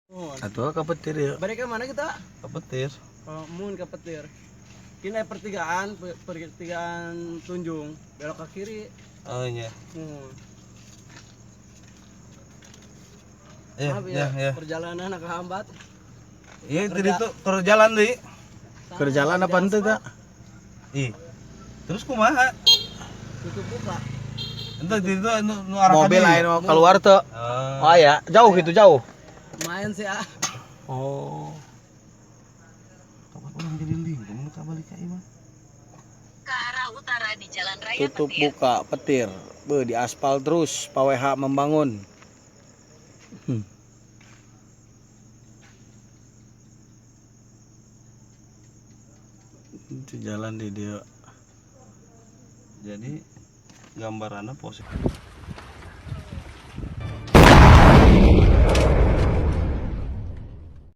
Oh. Atuh ka Petir ya. Balik ke mana kita? Ka Petir. Oh, mun ke Petir. Kini pertigaan, pertigaan Tunjung, belok ke kiri. Oh iya. Iya, Maaf iya, iya. Perjalanan agak hambat. Iya, itu itu keur jalan deui. Keur jalan apa henteu tah? Ih. Terus kumaha? Tutup buka. Ente di itu nu arah Mobil lain mau keluar tuh. Oh. Oh ya, jauh gitu jauh. Lumayan sih ah. Oh. Kapan urang jadi lingkung nu kabalik ka imah? Ke arah utara di Jalan Raya Tutup Petir. buka Petir. Be di aspal terus Pak WH membangun. Itu jalan di dia. Jadi gambarannya posisi.